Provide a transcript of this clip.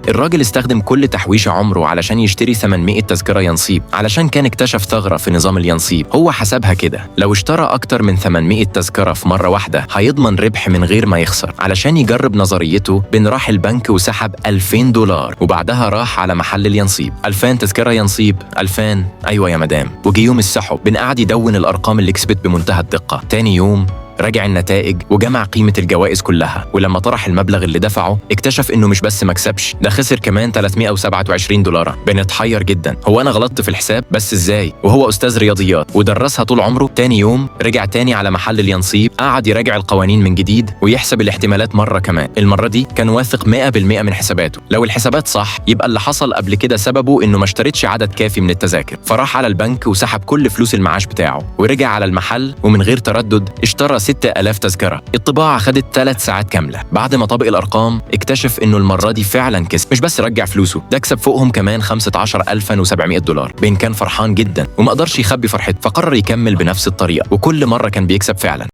الراجل استخدم كل تحويشة عمره علشان يشتري 800 تذكرة يانصيب، علشان كان اكتشف ثغرة في نظام اليانصيب. هو حسبها كده، لو اشترى أكتر من 800 تذكرة في مرة واحدة هيضمن ربح من غير ما يخسر. علشان يجرب نظريته بن راح البنك وسحب $2000، وبعدها راح على محل اليانصيب. 2000 تذكرة يانصيب، 2000، أيوة يا مدام. وجي يوم السحب، بن قعد يدون الأرقام اللي كسبت بمنتهى الدقة. تاني يوم راجع النتائج وجمع قيمة الجوائز كلها، ولما طرح المبلغ اللي دفعه اكتشف انه مش بس ما كسبش، ده خسر كمان $327. بن اتحير جدا، هو انا غلطت في الحساب؟ بس ازاي وهو استاذ رياضيات ودرسها طول عمره؟ تاني يوم رجع تاني على محل اليانصيب، قعد يراجع القوانين من جديد ويحسب الاحتمالات مرة كمان. المرة دي كان واثق 100% من حساباته، لو الحسابات صح يبقى اللي حصل قبل كده سببه انه ما اشتريتش عدد كافي من التذاكر. فراح على البنك وسحب كل فلوس المعاش بتاعه، ورجع على المحل ومن غير تردد اشترى 6000 تذكرة. الطباعة خدت 3 ساعات كاملة. بعد ما طبق الأرقام اكتشف إنه المرة دي فعلا كسب، مش بس رجع فلوسه، ده كسب فوقهم كمان $15,700. بين كان فرحان جدا وما قدرش يخبي فرحته، فقرر يكمل بنفس الطريقة، وكل مرة كان بيكسب فعلا.